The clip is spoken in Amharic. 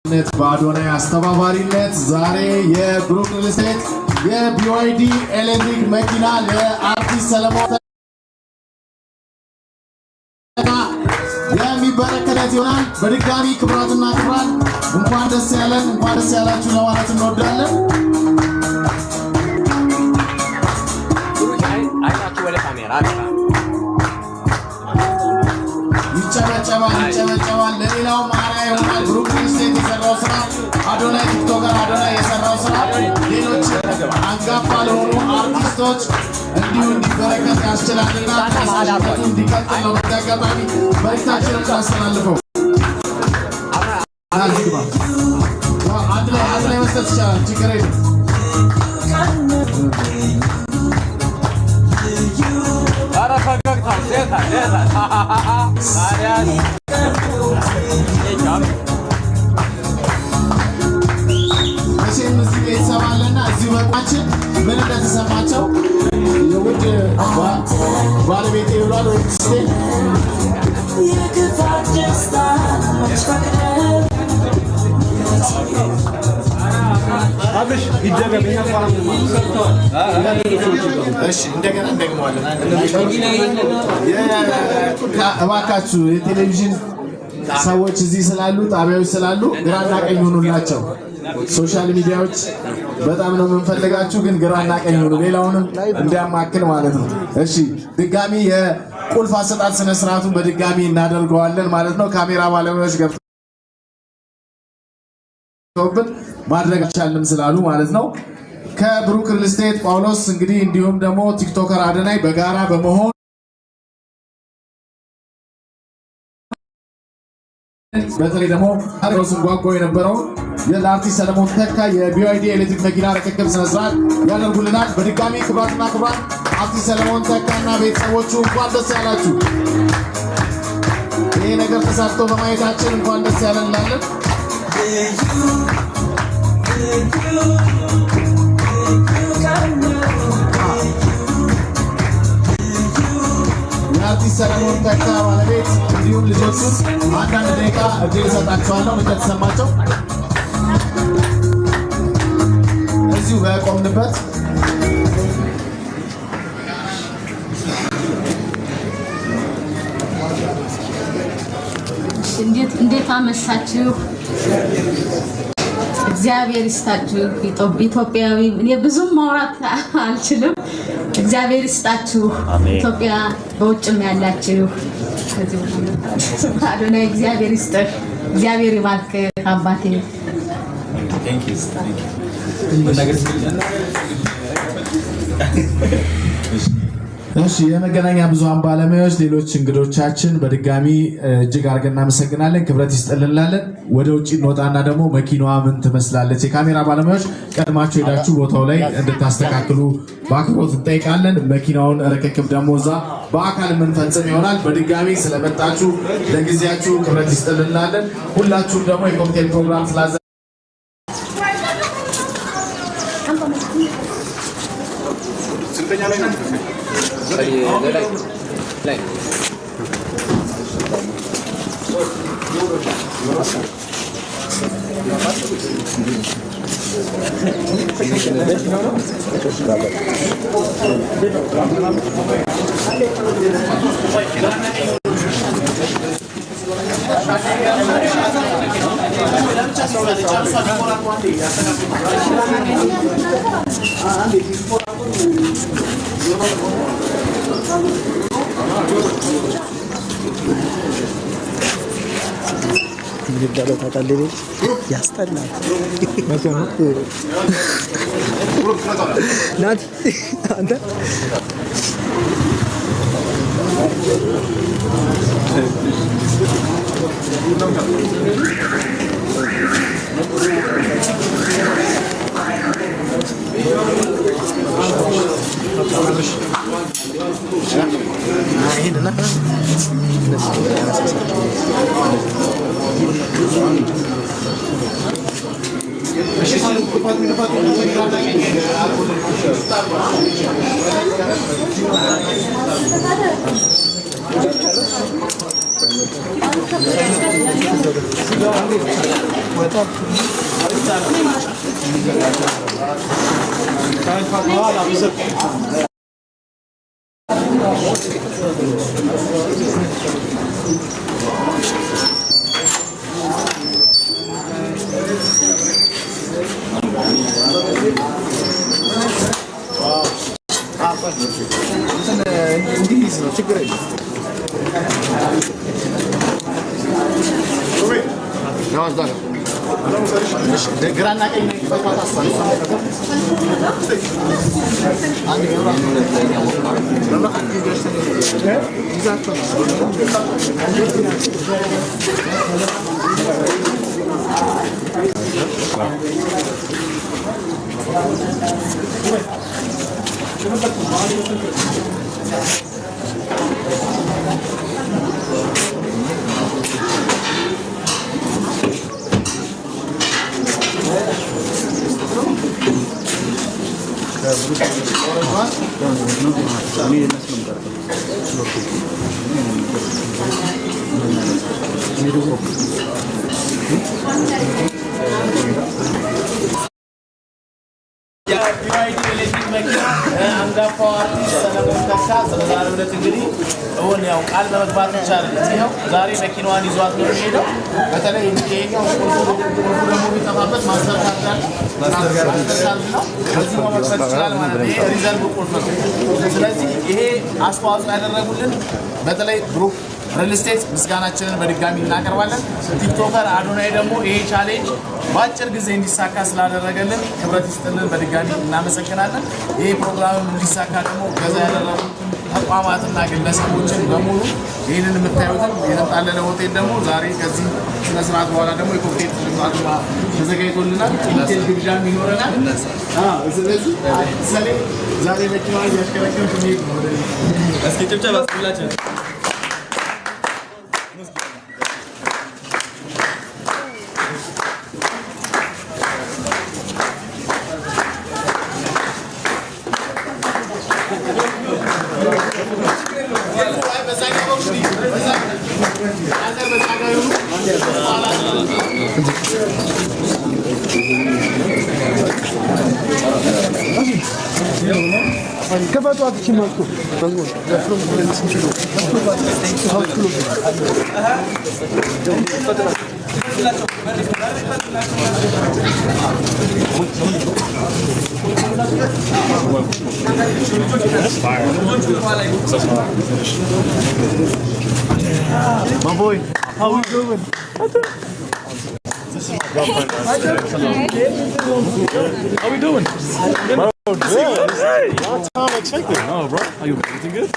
በአዶናይ አስተባባሪነት ዛሬ የብሩክ ሪል ስቴት የ BYD ኤሌክትሪክ መኪና ለአርቲስት ሰለሞን የሚበረከት ይሆናል። በድጋሚ ክቡራትና ክቡራን፣ እንኳን ደስ ያለን፣ እንኳን ደስ ያላችሁ ለማለት እንወዳለን። አይናችሁ ወደ ካሜራ። ይጨበጨባል፣ ይጨበጨባል። ለሌላው አርአያ ይሆናል። ብሩክ ሪል ስቴት የሰራው ስራ፣ አዶናይ፣ TikToker አዶናይ የሰራው ስራ ሌሎች አንጋፋ ለሆኑ አርቲስቶች እንዲሁ እንዲበረከት ያስችላልና ተነሳሽነቱ እንዲቀጥል ነው በዚህ አጋጣሚ መልዕክታችንን እናስተላልፈው። እዚህ ግባ። አንድ ላይ መስጠት ይቻላል፣ ችግር የለም። ኧረ ፈገግታ ዜታ ዜታ ታዲያስ መቼም እዚህ ቤተሰብ አለና እዚሁ በቃችን ምን እንደተሰማቸው የውድ ባለቤቴ ብሏል ወይ ሚስቴ። የክፋት ደስታ መች ፈቅደህ አብርሽ ይደገም። እኛ እሺ፣ እንደገና እንደግመዋለን። እባካችሁ የቴሌቪዥን ሰዎች እዚህ ስላሉ፣ ጣቢያዎች ስላሉ ግራና ቀኝ ሆኑላቸው። Social media ዎች በጣም ነው የምንፈልጋችሁ፣ ግን ግራና ቀኝ ሆኑ፣ ሌላውንም እንዲያማክል ማለት ነው። እሺ፣ ድጋሚ የቁልፍ አሰጣጥ ስነ ስርዓቱን በድጋሚ እናደርገዋለን ማለት ነው። ካሜራ ባለሙያዎች ገብተውብን ማድረግ አልቻልንም ስላሉ ማለት ነው። ከብሩክ ሪል ስቴት ጳውሎስ እንግዲህ እንዲሁም ደግሞ TikToker አዶናይ በጋራ በመሆን በተለይ ደግሞ ስንጓጓ የነበረውን ለአርቲስት ሰለሞን ተካ የ BYD ኤሌክትሪክ መኪና ርክክብ ስነስርዓት ያደርጉልናል። በድጋሚ ክቡራትና ክቡራን፣ አርቲስት ሰለሞን ተካና ቤተሰቦቹ እንኳን ደስ ያላችሁ። ይህ ነገር ተሳክቶ በማየታችን እንኳን ደስ ያለን እንላለን። ልዩ ልዩ ልዩ ቀን ነው የአርቲስት ሰለሞን ተካ ባለቤት እንዲሁም ልጆቹን አንዳንድ ደቂቃ እድል እሰጣቸዋለሁ። ምን እንደተሰማቸው እዚሁ በቆምንበት። እንዴት እንዴት አመሻችሁ? እግዚአብሔር ይስጣችሁ። ኢትዮጵያዊ እኔ ብዙም ማውራት አልችልም። እግዚአብሔር ይስጣችሁ። ኢትዮጵያ በውጭም ያላችሁ ከዚህ በኋላ አዶናይ እግዚአብሔር ይስጥህ፣ እግዚአብሔር ይባርክህ አባቴ። Thank you. Thank you. መናገር ትችላለህ? እሺ፣ የመገናኛ ብዙኃን ባለሙያዎች፣ ሌሎች እንግዶቻችን በድጋሚ እጅግ አድርገን እናመሰግናለን። ክብረት ይስጥልን እንላለን። ወደ ውጭ እንወጣና ደግሞ መኪናዋ ምን ትመስላለች፣ የካሜራ ባለሙያዎች ቀድማችሁ ሄዳችሁ ቦታው ላይ እንድታስተካክሉ በአክብሮት እንጠይቃለን። መኪናውን ርክክብ ደግሞ እዛ በአካል የምንፈጽም ይሆናል። በድጋሚ ስለመጣችሁ ለጊዜያችሁ ክብረት ይስጥልን እንላለን። ሁላችሁም ደግሞ የኮክቴል ፕሮግራም ስላዘ ስንተኛ ላይ ነው? ላይ ላይ። ምን ይባላል ታውቃለህ? ልጅ ያስጠላል። ናቲ አንተ። እንግሊዝ ነው፣ ችግር የለም። ግራና ቀኝ የ BYD ኤሌክትሪክ መኪና አንጋፋው አርቲስት ሰለሞን ተካ በዛሬው ዕለት እንግዲህ እውን ያው ቃል በመግባት ብቻ አይደለም፣ ይኸው ዛሬ መኪናዋን ይዟት ነው የሚሄደው። በተለይ ይሄኛው ቁልፉ ደግሞ ቢጠፋበት master card አለ፣ master card ነው። በዚህ መክፈት ይችላል ማለት ነው። ይሄ reserve ቁልፍ ነው። ስለዚህ ይሄ አስተዋጽኦ ያደረጉልን በተለይ ብሩክ ሪል ስቴት ምስጋናችንን በድጋሚ እናቀርባለን። TikToker አዶናይ ደግሞ ይሄ challenge በአጭር ጊዜ እንዲሳካ ስላደረገልን ክብረት ይስጥልን፣ በድጋሚ እናመሰግናለን። ይሄ ፕሮግራምም እንዲሳካ ደግሞ እገዛ ያደረጉ ተቋማትና ግለሰቦችን በሙሉ ይህንን የምታዩትን የተንጣለለ ሆቴል ደግሞ ዛሬ ከዚህ ስነስርዓት በኋላ ደግሞ የኮክቴል ስነስርዓት ተዘጋጅቶልናል። ኮክቴል ግብዣም ይኖረናል። ስለዚህ ሰሌ ዛሬ መኪናዋን እያሽከረከርክ መሄድ ነው። እስኪ ጭብጨባ ሁላችን። ክፈቷት እቺ መስኮት My boy, how we doing? How we doing? Bro, good. Hey, long time expected. No, bro. How you? Everything good?